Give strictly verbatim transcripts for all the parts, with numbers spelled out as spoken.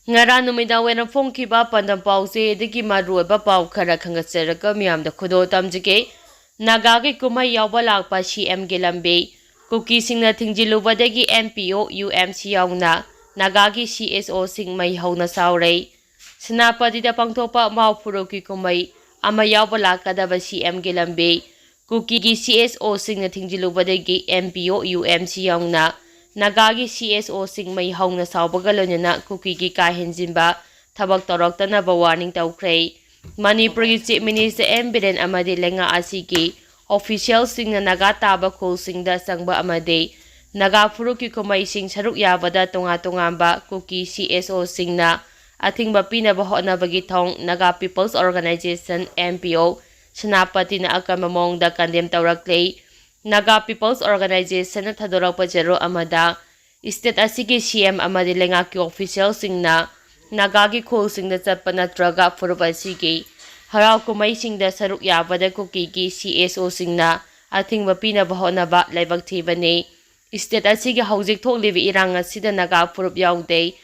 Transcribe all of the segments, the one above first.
ꯉꯔꯥꯡ ꯅꯨꯃꯤꯗꯥꯡ ꯋꯥꯏꯔꯝ ꯐꯣꯡꯈꯤꯕ ꯄꯥꯟꯗꯝ ꯄꯥꯎꯆꯦꯗꯒꯤ ꯃꯔꯨꯑꯣꯏꯕ ꯄꯥꯎ ꯈꯔ ꯈꯪꯒꯠꯆꯔꯒ ꯃꯤꯌꯥꯝꯗ ꯈꯨꯗꯣꯜ ꯇꯝꯖꯒꯦ꯫ ꯅꯥꯒꯥꯒꯤ ꯀꯨꯝꯍꯩ ꯌꯥꯎꯕ ꯂꯥꯛꯄ ꯁꯤ ꯑꯦꯝꯒꯤ ꯂꯝꯕꯤ꯫ ꯀꯨꯀꯤꯁꯤꯡꯅ ꯊꯤꯡꯖꯤꯜꯂꯨꯕꯗꯒꯤ ꯑꯦꯟ ꯄꯤ ꯑꯣ, ꯌꯨ ꯑꯦꯝ ꯁꯤ ꯌꯥꯎꯅ ꯅꯥꯒꯥꯒꯤ ꯁꯤ ꯑꯦꯁ ꯑꯣꯁꯤꯡ ꯃꯩ ꯍꯧꯅ ꯁꯥꯎꯔꯦ꯫ ꯁꯦꯅꯥꯄꯇꯤꯗ ꯄꯥꯡꯊꯣꯛꯄ ꯃꯥꯎ ꯐꯨꯔꯨꯞꯀꯤ ꯀꯨꯝꯍꯩ ꯑꯃ ꯌꯥꯎꯕ ꯂꯥꯛꯀꯗꯕ ꯁꯤ ꯑꯦꯝꯒꯤ ꯂꯝꯕꯤ꯫ ꯀꯨꯀꯤꯒꯤ ꯁꯤ ꯑꯦꯁ ꯑꯣꯁꯤꯡꯅ ꯊꯤꯡꯖꯤꯜꯂꯨꯕꯗꯒꯤ ꯑꯦꯟ ꯄꯤ ꯑꯣ, ꯌꯨ ꯑꯦꯝ ꯁꯤ ꯌꯥꯎꯅ ꯅꯥꯒꯥꯒꯤ ꯁꯤ ꯑꯦꯁ ꯑꯣꯁꯤꯡ ꯃꯩ ꯍꯧꯅ ꯁꯥꯎꯕꯒ ꯂꯣꯏꯅꯅ ꯀꯨꯀꯤꯒꯤ ꯀꯥ ꯍꯦꯟꯖꯤꯟꯕ ꯊꯕꯛ ꯇꯧꯔꯛꯇꯅꯕ ꯋꯥꯔꯅꯤꯡ ꯇꯧꯈ꯭ꯔꯦ꯫ ꯃꯅꯤꯄꯨꯔꯒꯤ ꯆꯤꯐ ꯃꯤꯅꯤꯁꯇꯔ ꯑꯦꯟ ꯕꯤꯔꯦꯟ ꯑꯃꯗꯤ ꯂꯩꯉꯥꯛ ꯑꯁꯤꯒꯤ ꯑꯣꯐꯤꯁꯤꯌꯦꯜꯁꯤꯡꯅ ꯅꯥꯒꯥ ꯇꯥꯕ ꯈꯨꯜꯁꯤꯡꯗ ꯆꯪꯕ ꯑꯃꯗꯤ ꯅꯥꯒꯥ ꯐꯨꯔꯨꯞꯀꯤ ꯀꯨꯝꯍꯩꯁꯤꯡ ꯁꯔꯨꯛ ꯌꯥꯕꯗ ꯇꯣꯉꯥꯟ ꯇꯣꯉꯥꯟꯕ ꯀꯨꯀꯤ ꯁꯤ ꯑꯦꯁ ꯑꯣꯁꯤꯡꯅ ꯑꯊꯤꯡꯕ ꯄꯤꯅꯕ ꯍꯣꯠꯅꯕꯒꯤ ꯊꯧꯑꯣꯡ Naga peoples organisation, N P O, ꯁꯦꯅꯥꯄꯇꯤꯅ ꯑꯀꯟꯕ ꯃꯑꯣꯡꯗ ꯀꯟꯗꯦꯝ ꯇꯧꯔꯛꯂꯤ꯫ ꯅꯥꯒꯥ ꯄꯤꯄꯜꯁ ꯑꯣꯔꯒꯅꯥꯏꯖꯦꯁꯟꯅ ꯊꯥꯗꯣꯔꯛꯄ ꯆꯦꯔꯣꯜ ꯑꯃꯗ, ꯁ꯭ꯇꯦꯠ ꯑꯁꯤꯒꯤ ꯁꯤ ꯑꯦꯝ ꯑꯃꯗꯤ ꯂꯩꯉꯥꯛꯀꯤ ꯑꯣꯐꯤꯁꯤꯌꯦꯜꯁꯤꯡꯅ ꯅꯥꯒꯥꯒꯤ ꯈꯨꯜꯁꯤꯡꯗ ꯆꯠꯄ ꯅꯠꯇ꯭ꯔꯒ ꯐꯨꯔꯨꯞ ꯑꯁꯤꯒꯤ ꯍꯔꯥꯎ ꯀꯨꯝꯍꯩꯁꯤꯡꯗ ꯁꯔꯨꯛ ꯌꯥꯕꯗ ꯀꯨꯀꯤꯒꯤ ꯁꯤ ꯑꯦꯁ ꯑꯣꯁꯤꯡꯅ ꯑꯊꯤꯡꯕ ꯄꯤꯅꯕ ꯍꯣꯠꯅꯕ ꯂꯥꯏꯕꯛ ꯊꯤꯕꯅꯤ꯫ ꯁ꯭ꯇꯦꯠ ꯑꯁꯤꯒꯤ ꯍꯧꯖꯤꯛ ꯊꯣꯛꯂꯤꯕ ꯏꯔꯥꯡ ꯑꯁꯤꯗ ꯅꯥꯒꯥ ꯐꯨꯔꯨꯞ ꯌꯥꯎꯗꯦ꯫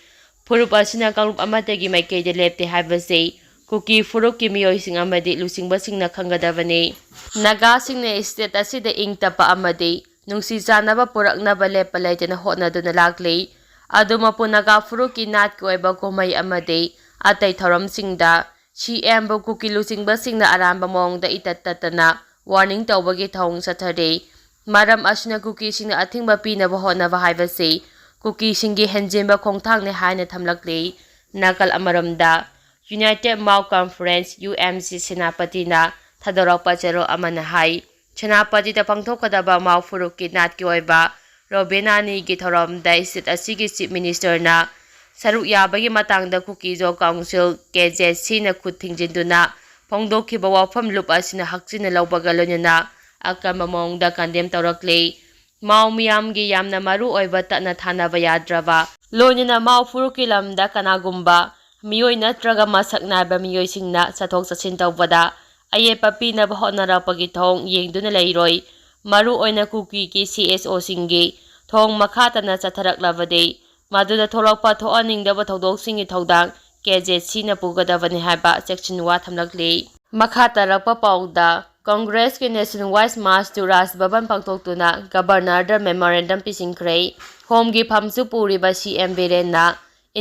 ꯐꯨꯔꯨꯞ ꯑꯁꯤꯅ ꯀꯥꯡꯂꯨꯞ ꯑꯃꯠꯇꯒꯤ ꯃꯥꯏꯀꯩꯗ ꯂꯦꯞꯇꯦ ꯍꯥꯏꯕꯁꯤ ꯀꯨꯀꯤ ꯐꯨꯔꯨꯞꯀꯤ ꯃꯤꯑꯣꯏꯁꯤꯡ ꯑꯃꯗꯤ ꯂꯨꯆꯤꯡꯕꯁꯤꯡꯅ ꯈꯪꯒꯗꯕꯅꯤ꯫ ꯅꯥꯒꯥꯁꯤꯡꯅ ꯁ꯭ꯇꯦꯠ ꯑꯁꯤꯗ ꯏꯪ ꯇꯞꯄ ꯑꯃꯗꯤ ꯅꯨꯡꯁꯤ ꯆꯥꯟꯅꯕ ꯄꯨꯔꯛꯅꯕ ꯂꯦꯞꯄ ꯂꯩꯇꯅ ꯍꯣꯠꯅꯗꯨꯅ ꯂꯥꯛꯂꯤ꯫ ꯑꯗꯨꯃꯛꯄꯨ ꯅꯥꯒꯥ ꯐꯨꯔꯨꯞꯀꯤ ꯅꯥꯠꯀꯤ ꯑꯣꯏꯕ ꯀꯨꯝꯍꯩ ꯑꯃꯗꯤ ꯑꯇꯩ ꯊꯧꯔꯝꯁꯤꯡꯗ ꯁꯤ ꯑꯦꯝꯕꯨ ꯀꯨꯀꯤ ꯂꯨꯆꯤꯡꯕꯁꯤꯡꯅ ꯑꯔꯥꯟꯕ ꯃꯑꯣꯡꯗ ꯏꯇꯠ ꯇꯠꯇꯅ ꯋꯥꯔꯅꯤꯡ ꯇꯧꯕꯒꯤ ꯊꯧꯑꯣꯡ ꯆꯠꯊꯔꯤ꯫ ꯃꯔꯝ ꯑꯁꯤꯅ ꯀꯨꯀꯤꯁꯤꯡꯅ ꯑꯊꯤꯡꯕ ꯄꯤꯅꯕ ꯍꯣꯠꯅꯕ ꯍꯥꯏꯕꯁꯤ ꯀꯨꯀꯤꯁꯤꯡꯒꯤ ꯍꯦꯟꯖꯤꯟꯕ ꯈꯣꯡꯊꯥꯡꯅꯤ ꯍꯥꯏꯅ ꯊꯝꯂꯛꯂꯤ꯫ ꯅꯥꯀꯜ ꯑꯃꯔꯣꯝꯗ, ꯌꯨꯅꯥꯏꯇꯦꯗ ꯃꯥꯎ ꯀꯟꯐꯔꯦꯟꯁ, ꯌꯨ ꯑꯦꯝ ꯁꯤ, ꯁꯦꯅꯥꯄꯇꯤꯅ ꯊꯥꯗꯣꯔꯛꯄ ꯆꯦꯔꯣꯜ ꯑꯃꯅ ꯍꯥꯏ, ꯁꯦꯅꯥꯄꯇꯤꯗ ꯄꯥꯡꯊꯣꯛꯀꯗꯕ ꯃꯥꯎ ꯐꯨꯔꯨꯞꯀꯤ ꯅꯥꯠꯀꯤ ꯑꯣꯏꯕ ꯔꯣꯕꯦꯅꯥꯅꯤꯒꯤ ꯊꯧꯔꯝꯗ ꯁ꯭ꯇꯦꯠ ꯑꯁꯤꯒꯤ ꯆꯤꯐ ꯃꯤꯅꯤꯁꯇꯔꯅ ꯁꯔꯨꯛ ꯌꯥꯕꯒꯤ ꯃꯇꯥꯡꯗ ꯀꯨꯀꯤꯖꯣ ꯀꯥꯎꯟꯁꯤꯜ, ꯀꯦ ꯖꯦ ꯁꯤꯅ ꯈꯨꯠ ꯊꯤꯡꯖꯤꯟꯗꯨꯅ ꯐꯣꯡꯗꯣꯛꯈꯤꯕ ꯋꯥꯐꯝ ꯂꯨꯞ ꯑꯁꯤꯅ ꯍꯛꯆꯤꯟꯅ ꯂꯧꯕꯒ ꯂꯣꯏꯅꯅ ꯑꯀꯟꯕ ꯃꯑꯣꯡꯗ ꯀꯟꯗꯦꯝ ꯇꯧꯔꯛꯂꯤ꯫ ꯃꯥꯎ ꯃꯤꯌꯥꯝꯒꯤ ꯌꯥꯝꯅ ꯃꯔꯨ ꯑꯣꯏꯕ ꯇꯠꯅ ꯊꯥꯅꯕ ꯌꯥꯗ꯭ꯔꯕ, ꯂꯣꯏꯅꯅ ꯃꯥꯎ ꯐꯨꯔꯨꯞꯀꯤ ꯂꯝꯗ ꯀꯅꯥꯒꯨꯝꯕ ꯃꯤꯑꯣꯏ ꯅꯠꯇ꯭ꯔꯒ ꯃꯁꯛ ꯅꯥꯏꯕ ꯃꯤꯑꯣꯏꯁꯤꯡꯅ ꯆꯠꯊꯣꯛ ꯆꯠꯁꯤꯟ ꯇꯧꯕꯗ ꯑꯌꯦꯠꯄ ꯄꯤꯅꯕ ꯍꯣꯠꯅꯔꯛꯄꯒꯤ ꯊꯧꯑꯣꯡ ꯌꯦꯡꯗꯨꯅ ꯂꯩꯔꯣꯏ꯫ ꯃꯔꯨ ꯑꯣꯏꯅ ꯀꯨꯀꯤꯒꯤ ꯁꯤ ꯑꯦꯁ ꯑꯣꯁꯤꯡꯒꯤ ꯊꯣꯡ ꯃꯈꯥ ꯇꯥꯅ ꯆꯠꯊꯔꯛꯂꯕꯗꯤ ꯃꯗꯨꯗ ꯊꯣꯛꯂꯛꯄ ꯊꯣꯛꯍꯟꯅꯤꯡꯗꯕ ꯊꯧꯗꯣꯛꯁꯤꯡꯒꯤ ꯊꯧꯗꯥꯡ ꯀꯦ ꯖꯦ ꯁꯤꯅ ꯄꯨꯒꯗꯕꯅꯤ ꯍꯥꯏꯕ ꯆꯦꯛꯁꯤꯟ ꯋꯥ ꯊꯝꯂꯛꯂꯤ꯫ ꯃꯈꯥ ꯇꯥꯔꯛꯄ ꯄꯥꯎꯗ, Congress ꯀꯤ Nationwide March to Raj Bhavan ꯄꯥꯡꯊꯣꯛꯇꯨꯅ Governor ꯗ memorandum ꯄꯤꯁꯤꯟꯈ꯭ꯔꯦ꯫ Home ꯒꯤ ꯐꯝꯁꯨ ꯄꯨꯔꯤꯕ ꯁꯤ ꯑꯦꯝ ꯕꯤꯔꯦꯟꯅ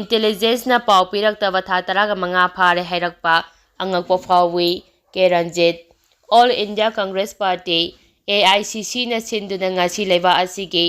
intelligence ꯅ ꯄꯥꯎ ꯄꯤꯔꯛꯇꯕ ꯊꯥ ꯇꯔꯥꯒ ꯃꯉꯥ ꯐꯥꯔꯦ ꯍꯥꯏꯔꯛꯄ ꯑꯉꯛꯄ ꯐꯥꯎꯏ꯫ ꯀꯦ Ranjit. All India Congress Party, A I C ꯁꯤ ꯅ ꯁꯤꯟꯗꯨꯅ ꯉꯁꯤ ꯂꯩꯕꯥꯛ ꯑꯁꯤꯒꯤ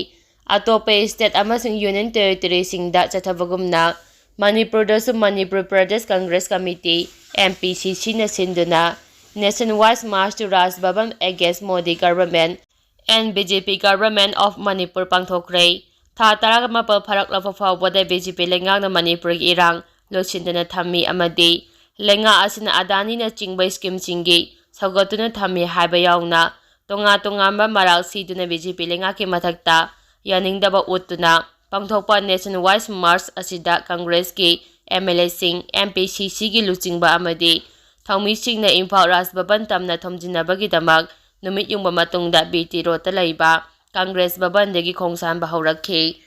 ꯑꯇꯣꯞꯄ state ꯑꯃꯁꯨꯡ union territory ꯁꯤꯡꯗ ꯆꯠꯊꯕꯒꯨꯝꯅ ꯃꯅꯤꯄꯨꯔꯗꯁꯨ Manipur Pradesh Congress Committee, M P C C ꯅ ꯁꯤꯟꯗꯨꯅ Nationwide March to Raj Bhavan against Modi government and B J P government of Manipur ꯄꯥꯡꯊꯣꯛꯈ꯭ꯔꯦ꯫ ꯊꯥ ꯇꯔꯥꯒ ꯃꯥꯄꯜ ꯐꯥꯔꯛꯂꯕ ꯐꯥꯎꯕꯗ B J P ꯂꯩꯉꯥꯛꯅ ꯃꯅꯤꯄꯨꯔꯒꯤ ꯏꯔꯥꯡ ꯂꯣꯏꯁꯤꯟꯗꯅ ꯊꯝꯃꯤ ꯑꯃꯗꯤ ꯂꯩꯉꯥꯛ ꯑꯁꯤꯅ ꯑꯗꯥꯅꯤꯅꯆꯤꯡꯕ scheme ꯁꯤꯡꯒꯤ ꯁꯧꯒꯠꯇꯨꯅ ꯊꯝꯃꯤ ꯍꯥꯏꯕ ꯌꯥꯎꯅ ꯇꯣꯉꯥꯟ ꯇꯣꯉꯥꯟꯕ ꯃꯔꯥꯜ ꯁꯤꯗꯨꯅ B J P ꯂꯩꯉꯥꯛꯀꯤ ꯃꯊꯛꯇ ꯌꯥꯅꯤꯡꯗꯕ ꯎꯠꯇꯨꯅ ꯄꯥꯡꯊꯣꯛꯄ Nationwide March ꯑꯁꯤꯗ Congress ꯀꯤ M L A ꯁꯤꯡ, M P C C ꯒꯤ ꯂꯨꯆꯤꯡꯕ ꯑꯃꯗꯤ ꯊꯧꯃꯤꯁꯤꯡꯅ ꯏꯝꯐꯥꯜ ꯔꯥꯖ ꯚꯕꯟ ꯇꯝꯅ ꯊꯣꯝꯖꯤꯟꯅꯕꯒꯤꯗꯃꯛ ꯅꯨꯃꯤꯠ ꯌꯨꯡꯕ ꯃꯇꯨꯡꯗ B T Road ꯇ ꯂꯩꯕ Congress ꯚꯕꯟꯗꯒꯤ ꯈꯣꯡꯁꯥꯟꯕ ꯍꯧꯔꯛꯈꯤ꯫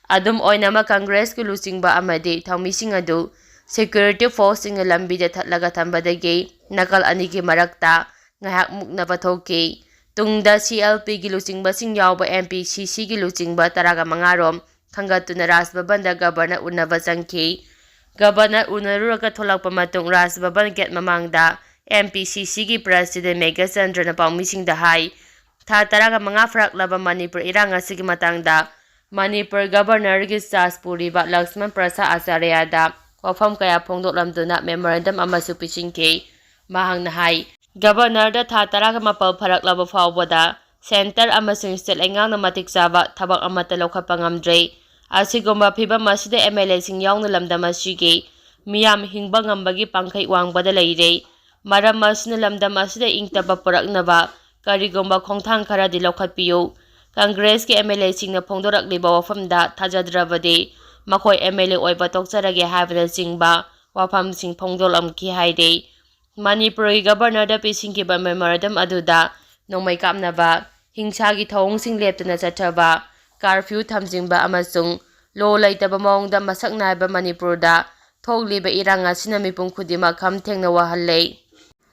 ꯑꯗꯨꯝ ꯑꯣꯏꯅꯃꯛ, Congress ꯀꯤ ꯂꯨꯆꯤꯡꯕ ꯑꯃꯗꯤ ꯊꯧꯃꯤꯁꯤꯡ ꯑꯗꯨ security force ꯁꯤꯡꯅ ꯂꯝꯕꯤꯗ ꯊꯠꯂꯒ ꯊꯝꯕꯗꯒꯤ ꯅꯥꯀꯜ ꯑꯅꯤꯒꯤ ꯃꯔꯛꯇ ꯉꯥꯏꯍꯥꯛ ꯃꯨꯛꯅꯕ ꯊꯣꯛꯈꯤ꯫ ꯇꯨꯡꯗ C L P ꯒꯤ ꯂꯨꯆꯤꯡꯕꯁꯤꯡ ꯌꯥꯎꯕ M P C C ꯒꯤ ꯂꯨꯆꯤꯡꯕ ꯇꯔꯥꯒ ꯃꯉꯥ ꯔꯣꯝ ꯈꯟꯒꯠꯇꯨꯅ ꯔꯥꯖ ꯚꯕꯟꯗ Governor ꯎꯅꯕ ꯆꯪꯈꯤ꯫ Governor ꯎꯅꯔꯨꯔꯒ ꯊꯣꯛꯂꯛꯄ ꯃꯇꯨꯡ ꯔꯥꯖ ꯚꯕꯟ gate ꯃꯃꯥꯡꯗ M P C C ꯒꯤ President ꯃꯦꯘꯆꯟꯗ꯭ꯔꯅ ꯄꯥꯎꯃꯤꯁꯤꯡꯗ ꯍꯥꯏ, ꯊꯥ ꯇꯔꯥꯒ ꯃꯉꯥ ꯐꯥꯔꯛꯂꯕ ꯃꯅꯤꯄꯨꯔ ꯏꯔꯥꯡ ꯑꯁꯤꯒꯤ ꯃꯇꯥꯡꯗ ꯃꯅꯤꯄꯨꯔ Governor ꯒꯤ charge ꯄꯨꯔꯤꯕ ꯂꯛꯁꯃꯟ ꯄ꯭ꯔꯁꯥꯗ ꯑꯆꯥꯔꯌꯥꯗ ꯋꯥꯐꯝ ꯀꯌꯥ ꯐꯣꯡꯗꯣꯛꯂꯝꯗꯨꯅ memorandum ꯑꯃꯁꯨ ꯄꯤꯁꯤꯟꯈꯤ꯫ ꯃꯍꯥꯛꯅ ꯍꯥꯏ, Governor ꯗ ꯊꯥ ꯇꯔꯥꯒ ꯃꯥꯄꯜ ꯐꯥꯔꯛꯂꯕ ꯐꯥꯎꯕꯗ centre ꯑꯃꯁꯨꯡ state ꯂꯩꯉꯥꯛꯅ ꯃꯇꯤꯛ ꯆꯥꯕ ꯊꯕꯛ ꯑꯃꯠꯇ ꯂꯧꯈꯠꯄ ꯉꯝꯗ꯭ꯔꯦ꯫ ꯑꯁꯤꯒꯨꯝꯕ ꯐꯤꯚꯝ ꯑꯁꯤꯗ M L A ꯁꯤꯡ ꯌꯥꯎꯅ ꯂꯝꯗꯝ ꯑꯁꯤꯒꯤ ꯃꯤꯌꯥꯝ ꯍꯤꯡꯕ ꯉꯝꯕꯒꯤ ꯄꯥꯡꯈꯩ ꯋꯥꯡꯕꯗ ꯂꯩꯔꯦ꯫ ꯃꯔꯝ ꯑꯁꯤꯅ ꯂꯝꯗꯝ ꯑꯁꯤꯗ ꯏꯪ ꯇꯞꯄ ꯄꯨꯔꯛꯅꯕ ꯀꯔꯤꯒꯨꯝꯕ ꯈꯣꯡꯊꯥꯡ ꯈꯔꯗꯤ ꯂꯧꯈꯠꯄꯤꯌꯨ꯫ Congress ꯀꯤ M L A ꯁꯤꯡꯅ ꯐꯣꯡꯗꯣꯔꯛꯂꯤꯕ ꯋꯥꯐꯝꯗ ꯊꯥꯖꯗ꯭ꯔꯕꯗꯤ ꯃꯈꯣꯏ M L A ꯑꯣꯏꯕ ꯇꯣꯛꯆꯔꯒꯦ ꯍꯥꯏꯕꯅꯆꯤꯡꯕ ꯋꯥꯐꯝꯁꯤꯡ ꯐꯣꯡꯗꯣꯛꯂꯝꯈꯤ ꯍꯥꯏꯔꯤ꯫ ꯃꯅꯤꯄꯨꯔꯒꯤ Governor ꯗ ꯄꯤꯁꯤꯟꯈꯤꯕ memorandum ꯑꯗꯨꯗ ꯅꯣꯡꯃꯩ ꯀꯥꯞꯅꯕ, ꯍꯤꯡꯁꯥꯒꯤ ꯊꯧꯑꯣꯡꯁꯤꯡ ꯂꯦꯞꯇꯅ ꯆꯠꯊꯕ, curfew ꯊꯝꯖꯤꯟꯕ ꯑꯃꯁꯨꯡ ꯂꯣ ꯂꯩꯇꯕ ꯃꯑꯣꯡꯗ ꯃꯁꯛ ꯅꯥꯏꯕ ꯃꯅꯤꯄꯨꯔꯗ ꯊꯣꯛꯂꯤꯕ ꯏꯔꯥꯡ ꯑꯁꯤꯅ ꯃꯤꯄꯨꯝ ꯈꯨꯗꯤꯡꯃꯛ ꯈꯝ ꯊꯦꯡꯅ ꯋꯥꯍꯜꯂꯦ꯫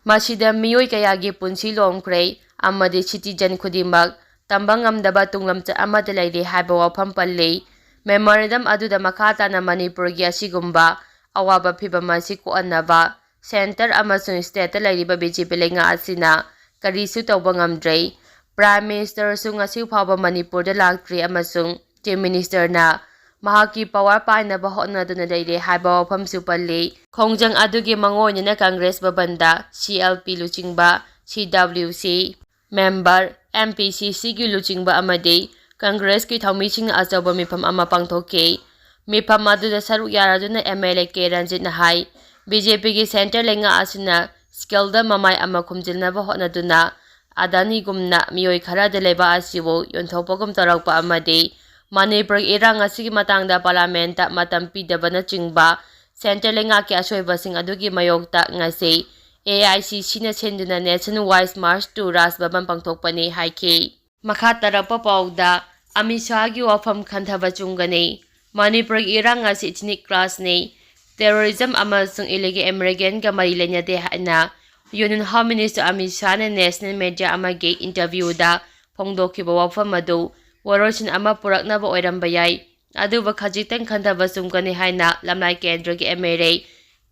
ꯃꯁꯤꯗ ꯃꯤꯑꯣꯏ ꯀꯌꯥꯒꯤ ꯄꯨꯟꯁꯤ ꯂꯣꯝꯈ꯭ꯔꯦ ꯑꯃꯗꯤ citizen ꯈꯨꯗꯤꯡꯃꯛ ꯇꯝꯕ ꯉꯝꯗꯕ ꯇꯨꯡꯂꯝꯆꯠ ꯑꯃꯗ ꯂꯩꯔꯦ ꯍꯥꯏꯕ ꯋꯥꯐꯝ ꯄꯜꯂꯤ꯫ Memorandum ꯑꯗꯨꯗ ꯃꯈꯥ ꯇꯥꯅ ꯃꯅꯤꯄꯨꯔꯒꯤ ꯑꯁꯤꯒꯨꯝꯕ ꯑꯋꯥꯕ ꯐꯤꯚꯝ ꯑꯁꯤ ꯀꯣꯛꯍꯟꯅꯕ centre ꯑꯃꯁꯨꯡ stateꯇ ꯂꯩꯔꯤꯕ BJP ꯂꯩꯉꯥꯛ ꯑꯁꯤꯅ ꯀꯔꯤꯁꯨ ꯇꯧꯕ ꯉꯝꯗ꯭ꯔꯦ꯫ Prime Ministerꯁꯨ ꯉꯁꯤ ꯐꯥꯎꯕ ꯃꯅꯤꯄꯨꯔꯗ ꯂꯥꯛꯇ꯭ꯔꯤ ꯑꯃꯁꯨꯡ Chief Ministerꯅ ꯃꯍꯥꯛꯀꯤ power ꯄꯥꯏꯅꯕ ꯍꯣꯠꯅꯗꯨꯅ ꯂꯩꯔꯦ ꯍꯥꯏꯕ ꯋꯥꯐꯝꯁꯨ ꯄꯜꯂꯤ꯫ ꯈꯣꯡꯖꯪ ꯑꯗꯨꯒꯤ ꯃꯉꯣꯏꯅꯅ Congress ꯚꯕꯟꯗ CLP ꯂꯨꯆꯤꯡꯕ, CWC member, MPCCꯒꯤ ꯂꯨꯆꯤꯡꯕ ꯑꯃꯗꯤ Congressꯀꯤ ꯊꯧꯃꯤꯁꯤꯡꯅ ꯑꯆꯧꯕ ꯃꯤꯐꯝ ꯑꯃ ꯄꯥꯡꯊꯣꯛꯈꯤ꯫ ꯃꯤꯐꯝ ꯑꯗꯨꯗ ꯁꯔꯨꯛ ꯌꯥꯔꯗꯨꯅ MLA ꯀꯦ ꯔꯟꯖꯤꯠꯅ ꯍꯥꯏ, BJPꯒꯤ centre ꯂꯩꯉꯥꯛ ꯑꯁꯤꯅ scaleꯗ ꯃꯃꯥꯏ ꯑꯃ ꯈꯨꯝꯖꯤꯟꯅꯕ ꯍꯣꯠꯅꯗꯨꯅ ꯑꯗꯥꯅꯤꯒꯨꯝꯅ ꯃꯤꯑꯣꯏ ꯈꯔꯗ ꯂꯩꯕꯥꯛ ꯑꯁꯤꯕꯨ ꯌꯣꯟꯊꯣꯛꯄꯒꯨꯝ ꯇꯧꯔꯛꯄ ꯑꯃꯗꯤ ꯃꯅꯤꯄꯨꯔꯒꯤ ꯏꯔꯥꯡ ꯑꯁꯤꯒꯤ ꯃꯇꯥꯡꯗ parliamentꯇ ꯃꯇꯝ ꯄꯤꯗꯕꯅꯆꯤꯡꯕ centre ꯂꯩꯉꯥꯛꯀꯤ ꯑꯁꯣꯏꯕꯁꯤꯡ ꯑꯗꯨꯒꯤ ꯃꯥꯌꯣꯛꯇ ꯉꯁꯤ AICCꯅ ꯁꯤꯟꯗꯨꯅ Nationwide March to Raj Bhavan ꯄꯥꯡꯊꯣꯛꯄꯅꯤ ꯍꯥꯏꯈꯤ꯫ ꯃꯈꯥ ꯇꯥꯔꯛꯄ ꯄꯥꯎꯗ, ꯑꯃꯤꯠ ꯁꯥꯍꯒꯤ ꯋꯥꯐꯝ ꯈꯟꯊꯕ ꯆꯨꯝꯒꯅꯤ꯫ ꯃꯅꯤꯄꯨꯔꯒꯤ ꯏꯔꯥꯡ ꯑꯁꯤ ethnic clashꯅꯤ꯫ Terrorism ꯑꯃꯁꯨꯡ illegal immigrantꯀ ꯃꯔꯤ ꯂꯩꯅꯗꯦ ꯍꯥꯏꯅ Union Home Minister Amit ꯁꯥꯍꯅ national media ꯑꯃꯒꯤ interviewꯗ ꯐꯣꯡꯗꯣꯛꯈꯤꯕ ꯋꯥꯐꯝ ꯑꯗꯨ ꯋꯥꯔꯣꯏꯁꯤꯟ ꯑꯃ ꯄꯨꯔꯛꯅꯕ ꯑꯣꯏꯔꯝꯕ ꯌꯥꯏ꯫ ꯑꯗꯨꯕꯨ ꯈꯖꯤꯛꯇꯪ ꯈꯟꯊꯕ ꯆꯨꯝꯒꯅꯤ ꯍꯥꯏꯅ ꯂꯝꯂꯥꯏ ꯀꯦꯟꯗ꯭ꯔꯒꯤ MLA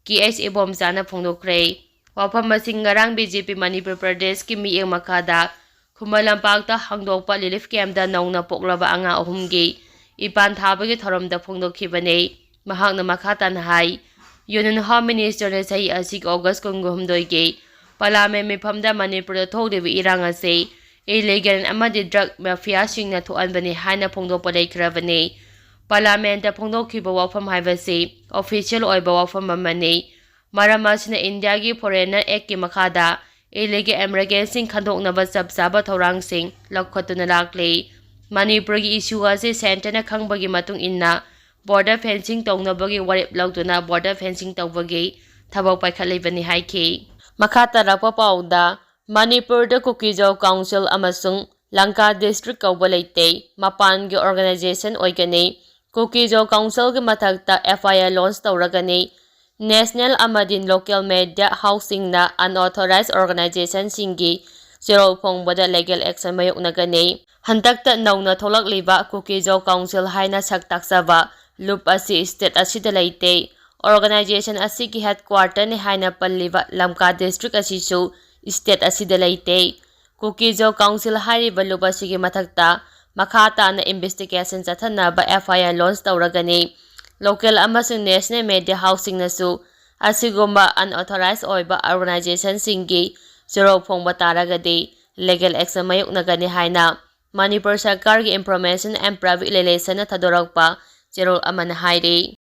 ꯀꯦ ꯑꯩꯆ ꯏꯕꯣꯝꯆꯥꯅ ꯐꯣꯡꯗꯣꯛꯈ꯭ꯔꯦ꯫ ꯋꯥꯐꯝ ꯑꯁꯤ ꯉꯔꯥꯡ BJP ꯃꯅꯤꯄꯨꯔ ꯄ꯭ꯔꯗꯦꯁꯀꯤ ꯃꯤꯠꯌꯦꯡ ꯃꯈꯥꯗ ꯈꯨꯃꯟ ꯂꯝꯄꯥꯛꯇ ꯍꯥꯡꯗꯣꯛꯄ relief campꯇ ꯅꯧꯅ ꯄꯣꯛꯂꯕ ꯑꯉꯥꯡ ꯑꯍꯨꯝꯒꯤ ꯏꯄꯥꯟ ꯊꯥꯕꯒꯤ ꯊꯧꯔꯝꯗ ꯐꯣꯡꯗꯣꯛꯈꯤꯕꯅꯤ꯫ ꯃꯍꯥꯛꯅ ꯃꯈꯥ ꯇꯥꯅ ꯍꯥꯏ, Union Home Ministerꯅ ꯆꯍꯤ ꯑꯁꯤꯒꯤ August ꯀꯨꯟꯍꯨꯝꯗꯣꯏꯒꯤ Parliament ꯃꯤꯐꯝꯗ ꯃꯅꯤꯄꯨꯔꯗ ꯊꯣꯛꯂꯤꯕ ꯏꯔꯥꯡ ꯑꯁꯤ illegal ꯑꯃꯗꯤ drug mafiaꯁꯤꯡꯅ ꯊꯣꯛꯍꯟꯕꯅꯤ ꯍꯥꯏꯅ ꯐꯣꯡꯗꯣꯛꯄ ꯂꯩꯈ꯭ꯔꯕꯅꯤ꯫ Parliamentꯇ ꯐꯣꯡꯗꯣꯛꯈꯤꯕ ꯋꯥꯐꯝ ꯍꯥꯏꯕꯁꯤ official ꯑꯣꯏꯕ ꯋꯥꯐꯝ ꯑꯃꯅꯤ꯫ ꯃꯔꯝ ꯑꯁꯤꯅ Indiaꯒꯤ Foreigner Actꯀꯤ ꯃꯈꯥꯗ illegal immigrantꯁꯤꯡ ꯈꯟꯗꯣꯛꯅꯕ ꯆꯞ ꯆꯥꯕ ꯊꯧꯔꯥꯡꯁꯤꯡ ꯂꯧꯈꯠꯇꯨꯅ ꯂꯥꯛꯂꯤ꯫ ꯃꯅꯤꯄꯨꯔꯒꯤ issue ꯑꯁꯤ centreꯅ ꯈꯪꯕꯒꯤ ꯃꯇꯨꯡ ꯏꯟꯅ border fencing ꯇꯧꯅꯕꯒꯤ ꯋꯥꯔꯦꯞ ꯂꯧꯗꯨꯅ border fencing ꯇꯧꯕꯒꯤ ꯊꯕꯛ ꯄꯥꯏꯈꯠꯂꯤꯕꯅꯤ ꯍꯥꯏꯈꯤ꯫ ꯃꯈꯥ ꯇꯥꯔꯛꯄ ꯄꯥꯎꯗ, ꯃꯅꯤꯄꯨꯔꯗ ꯀꯨꯀꯤꯖꯥꯎ Council ꯑꯃꯁꯨꯡ ꯂꯪꯀꯥ District ꯀꯧꯕ ꯂꯩꯇꯦ, ꯃꯄꯥꯟꯒꯤ organization ꯑꯣꯏꯒꯅꯤ꯫ ꯀꯨꯀꯤꯖꯣ ꯀꯥꯎꯟꯁꯤꯜꯒꯤ ꯃꯊꯛꯇ F I R launch ꯇꯧꯔꯒꯅꯤ꯫ National ꯑꯃꯗꯤ local media houseꯁꯤꯡꯅ unauthorized organizationꯁꯤꯡꯒꯤ ꯆꯦꯔꯣꯜ ꯐꯣꯡꯕꯗ legal action ꯃꯥꯌꯣꯛꯅꯒꯅꯤ꯫ ꯍꯟꯗꯛꯇ ꯅꯧꯅ ꯊꯣꯛꯂꯛꯂꯤꯕ ꯀꯨꯀꯤꯖꯣ ꯀꯥꯎꯟꯁꯤꯜ ꯍꯥꯏꯅ ꯁꯛ ꯇꯥꯛꯆꯕ ꯂꯨꯞ ꯑꯁꯤ state ꯑꯁꯤꯗ ꯂꯩꯇꯦ꯫ Organization ꯑꯁꯤꯒꯤ headquarterꯅꯤ ꯍꯥꯏꯅ ꯄꯜꯂꯤꯕ ꯂꯝꯀꯥ district ꯑꯁꯤꯁꯨ state ꯑꯁꯤꯗ ꯂꯩꯇꯦ꯫ ꯀꯨꯀꯤꯖꯣ ꯀꯥꯎꯟꯁꯤꯜ ꯍꯥꯏꯔꯤꯕ ꯂꯨꯞ ꯑꯁꯤꯒꯤ ꯃꯊꯛꯇ ꯃꯈꯥ ꯇꯥꯅ investigation ꯆꯠꯊꯅꯕ F I R launch ꯇꯧꯔꯒꯅꯤ꯫ Local ꯑꯃꯁꯨꯡ national media houseꯁꯤꯡꯅꯁꯨ ꯑꯁꯤꯒꯨꯝꯕ unauthorized ꯑꯣꯏꯕ organizationꯁꯤꯡꯒꯤ ꯆꯦꯔꯣꯜ ꯐꯣꯡꯕ ꯇꯥꯔꯒꯗꯤ legal action ꯃꯥꯌꯣꯛꯅꯒꯅꯤ ꯍꯥꯏꯅ ꯃꯅꯤꯄꯨꯔ ꯁꯔꯀꯥꯔꯒꯤ Information and Public Relationꯅ ꯊꯥꯗꯣꯔꯛꯄ ꯆꯦꯔꯣꯜ ꯑꯃꯅ ꯍꯥꯏꯔꯤ꯫